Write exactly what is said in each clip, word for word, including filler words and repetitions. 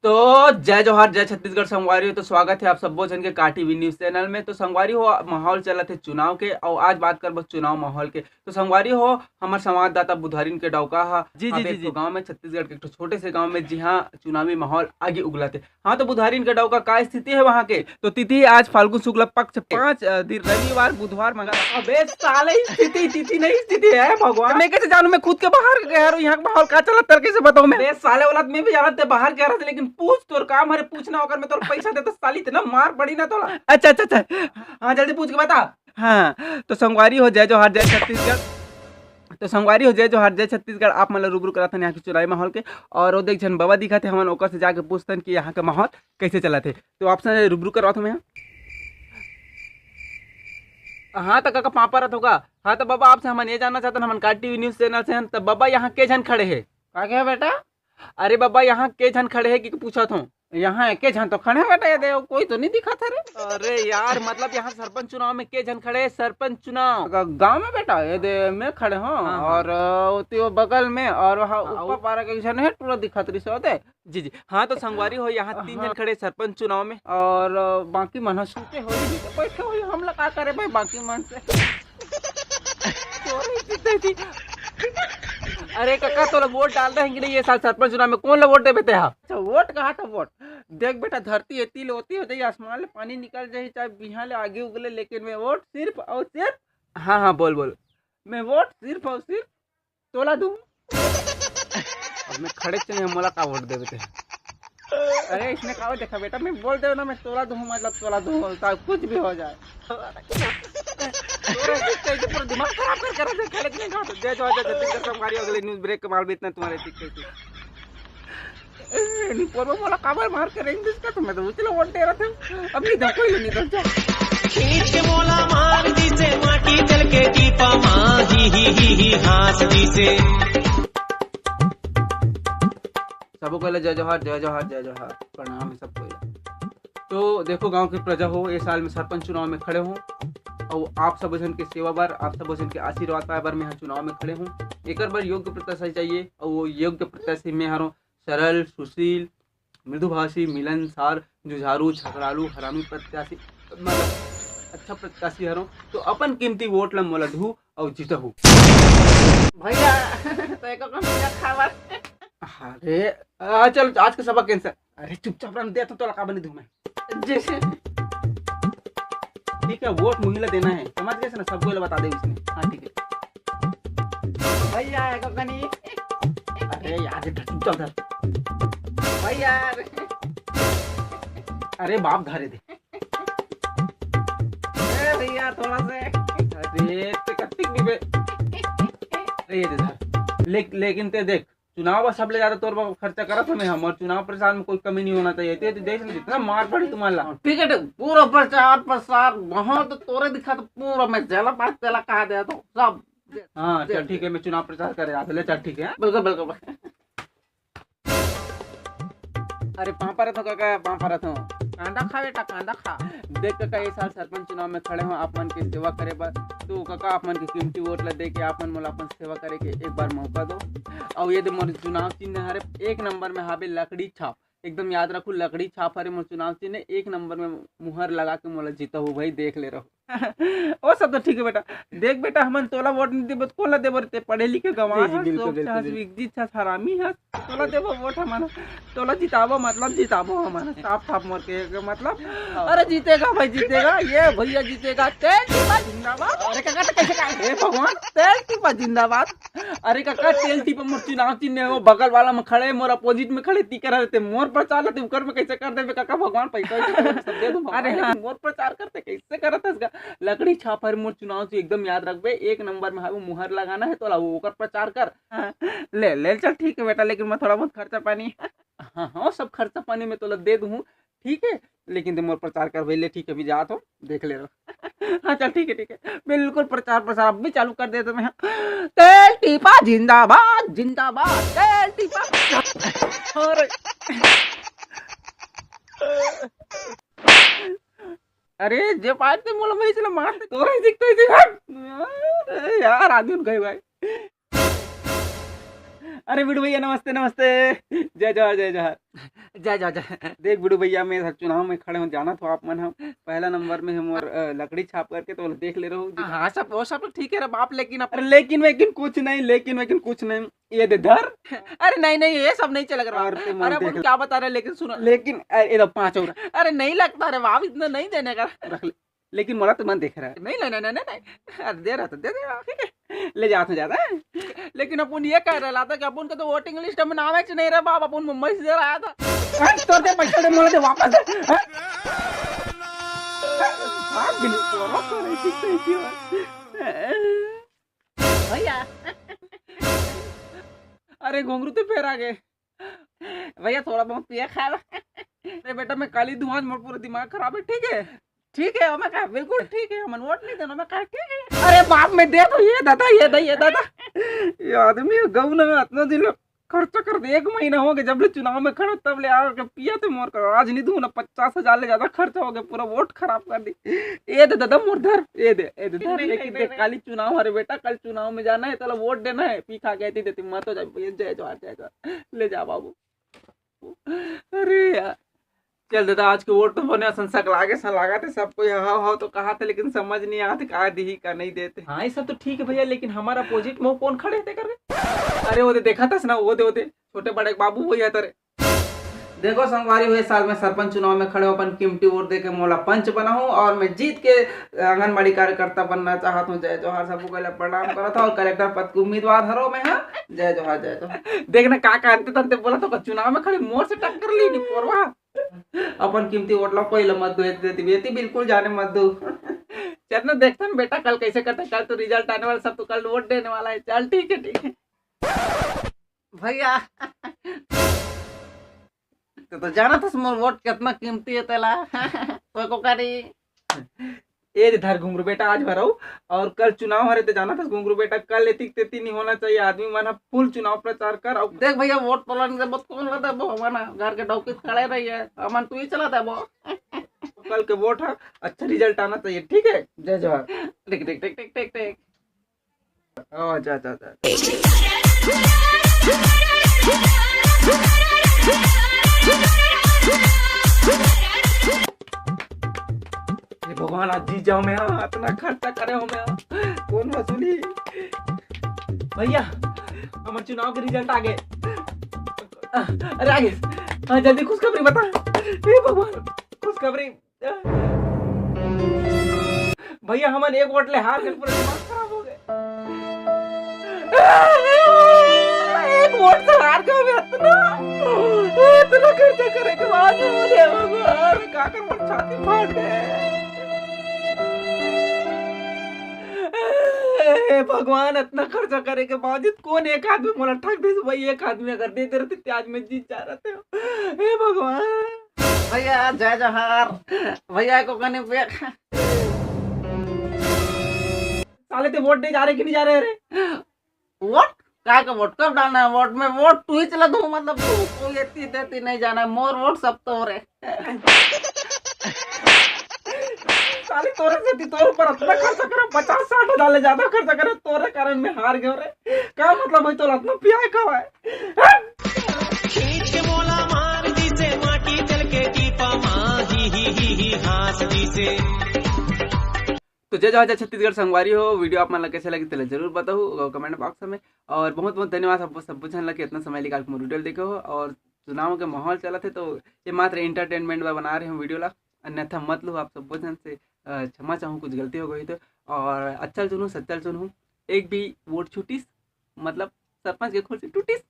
तो जय जोहार, जय छत्तीसगढ़ संगवारी हो। तो स्वागत है आप सब्बो झन के का टीवी न्यूज चैनल में। तो संगवारी हो, माहौल चलत है चुनाव के, और आज बात करबो चुनाव माहौल के। तो संगवारी हो, हमर संवाददाता बुधारिन के डौका हा जी, जी, अब जी, एक ठो जी। गांव में, छत्तीसगढ़ के एक ठो छोटे से गांव में, जिहां चुनावी माहौल आगे उगलत है। हाँ, तो बुधारिन के डौका का स्थिति है वहां के? तो तिथि आज फाल्गुन शुक्ल पक्ष पाँच, अ, दिन रविवार, बुधवार, मंगलवार। अबे साले, स्थिति तिथि नहीं, स्थिति है भगवान। मैं कैसे जानू? मैं खुद के बाहर गया रहूं, यहाँ का माहौल का चलत तेरे कैसे बताऊं मैं? अबे साले औलाद, मैं भी जानत ते बाहर गया रहते, लेकिन पूछ, तोर काम हरे पूछना, अगर मैं तोर पैसा देता साली, इतना मार पड़ी ना तोला। अच्छा, अच्छा, अच्छा। हाँ, जल्दी पूछ के बता। हाँ, तो संगवारी हो, जय जोहार, जय छत्तीसगढ़। तो संगवारी हो, जय जोहार, जय छत्तीसगढ़। आप मन ला रूबरू कराथन यहाँ के चुनावी माहौल के, और वो देख झन बाबा दिखत हे, हमन ओकर से जाके पूछथन कि यहाँ के माहौल कैसे चलत हे। तो आप से रूबरू करवात हूँ मैं। हाँ, तो काका पाँव परत होगा। हाँ, तो बाबा, आपसे हमन ये जानना चाहतन, हमन का टीवी न्यूज चैनल से हन, तो बाबा, यहाँ के झन खड़े हे? का कहे बेटा? अरे बाबा, यहाँ के झन खड़े हे कि पूछत हूँ। यहाँ एके झन तो खड़े हे बेटा, ये दे, कोई तो नहीं दिखत हे रे। अरे यार, मतलब यहाँ सरपंच चुनाव में के झन खड़े हे? सरपंच चुनाव। ग-, गाँव में बेटा, ये दे, मैं खड़े हूँ हाँ, हाँ। और, अ, ओती वो बगल में और वहाँ हाँ, ऊपर वो पारा के एक झन हे, टूरा दिखत रहिस हे, दे। जी, जी। हाँ, तो संगवारी हो, यहाँ तीन हाँ। झन खड़े सरपंच चुनाव में। और, अ, बाकी मन ह सूते होही, बैठे होही, हमला का करे भाई बाकी मन से। तोरे जीते जी। अरे काका, तोला वोट डालना हे कि नहीं ये साल सरपंच चुनाव में? कौन ला वोट देबे तेहा? अच्छा, वोट कहा था वोट? देख बेटा, धरती एती ले ओती हो जाई, आसमान ले पानी निकल जाई, चाहे बिहान ले आगी उगले, लेकिन मैं वोट सिर्फ और सिर्फ, हाँ, हाँ, बोल, बोल। मैं वोट सिर्फ और सिर्फ तोला दूँ। अब मैं खड़े से नहीं, मोला का वोट देबे ते? अरे, इसमें का देखा बेटा, मैं बोल देवे ना, मैं तोला दूँ, मतलब तोला दूँ, चाहे कुछ भी हो जाए। तोरा चीज कैसे पूरा दिमाग खराब करके रख दे, खड़े नहीं खा। जय जवान, जय छत्तीसगढ़, संगवारी, अगले न्यूज ब्रेक के बाद भी इतना तुम्हारे चीज कैसे। ए, नहीं पोरवा मोला काबर मार के रेंग दिस का, तो मैं तो उचला वोट दे रहा था। अब नहीं दम, कोई नहीं दम, जा। खींच के मोला मार दिसे, माटी चल के टीपा मा, ही, ही, ही, ही, हाँस दिसे। सबो कोई ला जय जोहार, जय जोहार, जय जोहार। प्रणाम है सबको। तो देखो गांव के प्रजा हो, ये साल में सरपंच चुनाव में खड़े हूँ और आप सब जन के सेवा बर, आप सब जन के आशीर्वाद पाए बर मैं यहाँ चुनाव में खड़े हूँ। एकर बर योग्य प्रत्याशी चाहिए और वो योग्य प्रत्याशी मैं हरों सरल, सुशील, मृदुभाषी, मिलनसार, जुझारू, झगड़ालू, हरामी प्रत्याशी, मतलब अच्छा प्रत्याशी हरों। तो अपन कीमती वोट ला मोला दहू और जीतहू। भैया, तो एक अपन भैया खावा। अरे, आ, चल, आज का सभा cancel। अरे, चुपचाप रहने दे, तो तोला काबर नहीं दूं मैं। जैसे ठीक है, वोट मुही ला देना है, समझ गए ना? सबको ला बता दे इसने। हाँ, ठीक है। भैया, एक कनी। अरे यार, ये चुपचाप धर। भैया। अरे बाप, धरे दे। ए भैया, थोड़ा से। अरे, ते कत्तिक भी बे। अरे, ये दे धर। ले-, लेकिन ते देख, चुनाव बर सबले ज्यादा तोर बर खर्चा करत हमें हम, और चुनाव प्रचार में कोई कमी नहीं होना चाहिए। ते, ते देख ले, जितना मार पड़ी तुम्हारा। ठीक है, ठीक, पूरा प्रचार प्रसार वहां तो तोरे दिखा, तो पूरा मैं जेला पास तेला कहा दे तो सब। हाँ, चल ठीक है, मैं चुनाव प्रचार करे आता, ले चल ठीक है। बिल्कुल, बिल्कुल। अरे पाँव परत हूँ काका, पाँव परत हूँ। कांदा खा बेटा, कांदा खा। देख काका, ये साल सरपंच चुनाव में खड़े हूँ आप मन के सेवा करे बर। तो काका, आप मन के कीमती वोट ला दे के आप मन मोला अपन सेवा करे के एक बार मौका दो। और ये दे मोर चुनाव चिन्ह हरे, एक नंबर में हावे लकड़ी छाप। एकदम याद रखू, लकड़ी छाप हरे मोर चुनाव चिन्ह, एक नंबर में मुहर लगा के मोला जीतहू भाई, देख ले रहो। ओ सब तो ठीक है बेटा। देख बेटा, हमन तोला वोट नहीं देबो, तो कोन ला देबो रे? ते पढ़े लिखे गंवार जी, जी, हस, बिल्कुल, सोच बिल्कुल, हस, बिल्कुल। विकसित हस, हरामी हस। तोला देबो वोट हमन, तोला जिताबो, मतलब जिताबो हमन, साफ साफ मोर के मतलब। हाँ। अरे जीतेगा भाई, जीतेगा, ये भैया जीतेगा। तेल टीपा जिंदाबाद। अरे काका, तो कैसे का? हे भगवान, तेल टीपा जिंदाबाद। अरे काका, तेल टीपा मोर चुनाव चिन्ह हे, वो बगल वाला में खड़े, मोर अपोजिट में खड़े, ती करा रहते, मोर प्रचार ला ते उकर में कैसे कर देबे काका? भगवान पैसा वैसा सब दे दो भगवान, अरे हाँ। लेकिन मोर प्रचार करते कैसे करत हस गा? लकड़ी छाप हरे मोर चुनाव चिन्ह, एकदम याद रखबे, एक नंबर में हावे, मुहर लगाना है तोला, वो ओकर प्रचार कर। हाँ, ले, ले चल, ठीक है बेटा, लेकिन मैं थोड़ा बहुत खर्चा पानी। हाँ, हाँ, सब खर्चा पानी मैं तोला दे दूँ, ठीक है, लेकिन ते मोर प्रचार कर भाई, ले ठीक है, अभी जात हो, देख ले रहो। हाँ, चल ठीक है, ठीक है, बिल्कुल प्रचार प्रसार अब भी चालू कर देता मैं। तेल टीपा जिंदाबाद, जिंदाबाद, तेल टीपा। अरे, अरे, जे पाइप ते मोला भाई चला मार दे, तोरा ही दिखता है, हट। अरे यार, आदमी उठ गए भाई। अरे बिटू भैया, नमस्ते, नमस्ते। जय जोहार, जय जोहार। जा, जा, जा। देख बिड़ू भैया, मैं हर चुनाव में खड़े हूँ, जानत हो आप मन, हम पहला नंबर में हम और, अ, लकड़ी छाप करके तो देख ले रहू। हाँ, सब, वो सब तो ठीक है रे बाप, लेकिन अब अरे लेकिन वेकिन कुछ नहीं, लेकिन वेकिन कुछ नहीं। ये दे धर। अरे नहीं, नहीं, ये सब नहीं चलेगा रे बाप। और ते मन अरे देख अपन ले। क्या बता रहे, लेकिन सुनो। लेकिन, अरे, ये लो पाँच और। अरे नहीं लगता रे बाप, इतना नहीं देने का। रख ले। लेकिन मोला तो मन देख रहा है। नहीं, नहीं, नहीं, नहीं, नहीं। अरे दे रहा था, दे दे, ठीक है। ले जात हूँ ज्यादा। लेकिन अपन ये कह रहा था कि अपन का तो वोटिंग लिस्ट में नाम है नहीं रहा बाप, अपन मुंबई से रहा था। हाँ, तो दे पैसा दे, मोला दे वापस दे। हाँ? भाग भी नहीं, तो रहा तो नहीं, ठीक सही थी बात। भैया। अरे घुंगरू तो फिर आ गए। भैया थोड़ा बहुत पिया खा ला। अरे बेटा मैं काली धुआं, मोर पूरा दिमाग खराब है, ठीक है? ठीक है, मैं कहा बिल्कुल ठीक है, हमन वोट नहीं देना, मैं कहा ठीक है। अरे बाप, मैं दे दो, ये दादा, ये दे, ये दादा। ये आदमी गऊ ना, इतना दिन खर्चा कर दे, एक महीना हो गया जब ले चुनाव में खड़ा, तब ले आके पिया थे मोर का, आज नहीं दूं ना, पचास हजार ले ज्यादा खर्चा हो गया, पूरा वोट खराब कर दी। ये दे दादा मोर धर, ये दे, ये दे धर, नहीं, लेकिन नहीं, देख नहीं। काली चुनाव हरे बेटा, कल चुनाव में जाना है, तेला वोट देना है, पी खा के देती मत हो जाए, ये जय जोहार, जय जोहार, ले जा बाबू। अरे यार, चल दादा, आज के वोट तो होने असन सकलागे सन लागत है, सब कोई हाव हाव तो कहा था, लेकिन समझ नहीं आते का दिही का नहीं देते। हाँ, ये सब तो ठीक है भैया, लेकिन हमारा अपोजिट में वो कौन खड़े थे कर? अरे वो दे देखा था ना, वो दे, वो दे छोटे बड़े बाबू वही है तेरे। देखो संगवारी हो, ए साल मैं सरपंच चुनाव में खड़े हों, अपन कीमती वोट देके मोला पंच बनाहूं और मैं जीत के आंगनबाड़ी कार्यकर्ता बनना चाहत हूं। जय जोहार, सबको पहले प्रणाम करत हूं और कलेक्टर पद के उम्मीदवार हरो मैं, हां। जय जोहार, जय जोहार। देख ना का, का अंते तंते बोला तो चुनाव में खड़े मोर से टक्कर ली नहीं पोरवा। अपन कीमती वोट ला कोई ला मत दो, एती, एती बिल्कुल जाने मत दो। चल ना देखते हैं बेटा कल कैसे करते, कल तो रिजल्ट आने वाला, सब तो कल वोट देने वाला है। चल ठीक है, ठीक है। भैया, तो, तो जानत हस मोर वोट कितना कीमती है तेला। तो को करी। ए रे धर घुंगरू बेटा, आज भरऊ और कल चुनाव हरे, तो जानत हस घुंगरू बेटा, कल एतिक तेती नहीं होना चाहिए। आदमी मन ह फुल चुनाव प्रचार कर। और देख भैया, वोट तोला नहीं देबो, कौन ला देबो? हमन घर के डौकी खड़े रही है, हमन तू ही चला देबो। कल के वोट ह अच्छा रिजल्ट आना चाहिए, ठीक है? जय जोहार। ठीक, ठीक, ठीक, ठीक, ठीक, ठीक। ओ, जा, जा, जा। हे भगवान, आज जीत जाओ मैं, हाँ, इतना खर्चा करे हो मैं, हाँ। कौन वसूली? भैया, हमर चुनाव के रिजल्ट आ गए। अरे, आ गए। हाँ, जल्दी खुशखबरी बता। हे भगवान, खुशखबरी। भैया, हमन एक वोट ले हार गए, पूरा दिमाग खराब हो गए। एक वोट से हार गए, इतना, इतना खर्चा करे के बाद, अरे भगवान, का कर मोर छाती फाट गए। हे भगवान, इतना खर्चा करे के बावजूद कौन एक आदमी मोला ठग देस भाई? एक आदमी अगर दे दे रहते, ते आज मैं जीत जा रहते हो। हे भगवान। भैया, जय जोहार। भैया को कने पे साले ते वोट दे जा रहे कि नहीं जा रहे रे? वोट? काय का वोट? कब डालना है वोट? मैं वोट तू ही चला दूं, मतलब तू कोई एती तेती नहीं जाना है, मोर वोट सब तो रे। साले तोरे से ती तोर ऊपर इतना खर्चा करो, पचास साठ हजार ले ज्यादा खर्चा करो, तोरे कारण मैं हार गयो रे। का मतलब है तोला इतना पिया है का है? खींच के मोला मार दिसे, माटी चल के टीपा मा, ही, ही, ही, ही, हाँस दिसे। तो जय जोहार, जय छत्तीसगढ़ संगवारी हो, वीडियो आप मन ला कैसे लगी तेला जरूर बताहू कमेंट बॉक्स में। और बहुत बहुत धन्यवाद सब, सब झन ला कि इतना समय निकाल के मोर वीडियो देखे हो। और चुनाव के माहौल चलत है तो ये मात्र एंटरटेनमेंट बर बना रहे हूँ वीडियो ला, अन्यथा मत लो आप सब झन से, अ, क्षमा चाहूँ कुछ गलती हो गई तो। और अच्छा चुनू, सच्चा चुनू, एक भी वोट छूटिस मतलब सरपंच के खुर्सी टूटिस।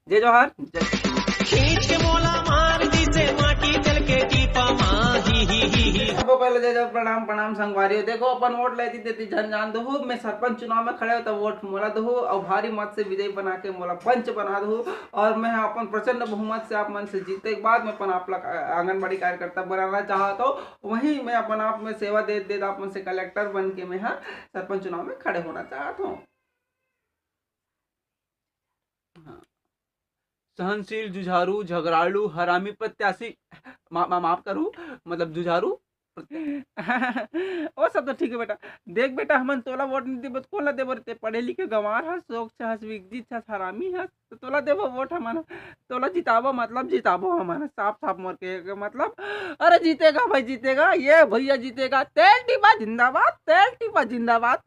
जय जोहार, जय छत्तीसगढ़। खींच के मोला मार दिसे, माटी चल के टीपा मा, ही, ही, ही, ही। सबको पहले जय जोहार, प्रणाम, प्रणाम संगवारी हो। देखो, अपन वोट लेती देती झन जान दो, मैं सरपंच चुनाव में खड़े हो तो वोट मोला दो और भारी मत से विजयी बना के मोला पंच बना दो। और मैं अपन प्रचंड बहुमत से आप मन से जीते के बाद मैं अपन आप ला आंगनबाड़ी कार्यकर्ता बनाना चाहत हूँ। वहीं मैं अपन आप में सेवा दे दे आप मन से कलेक्टर बन के मैं हा सरपंच चुनाव में खड़े होना चाहत हूँ। हाँ। सहनशील, जुझारू, झगड़ालू, हरामी प्रत्याशी, मा-, मा-, माफ करू, मतलब जुझारू ओ सब तो ठीक है बेटा। देख बेटा, हमन तोला वोट नहीं देबो तो कोन ला देबो रे? ते पढ़े लिखे गंवार हस, सोच हस, विकसित हस, हरामी हस, तो तोला देबो वोट हमन। तोला जिताबो, मतलब जिताबो हमन, साफ साफ मोर के मतलब। अरे जीतेगा भाई, जीतेगा, ये भैया जीतेगा। तेल टीपा जिंदाबाद, तेल टीपा जिंदाबाद।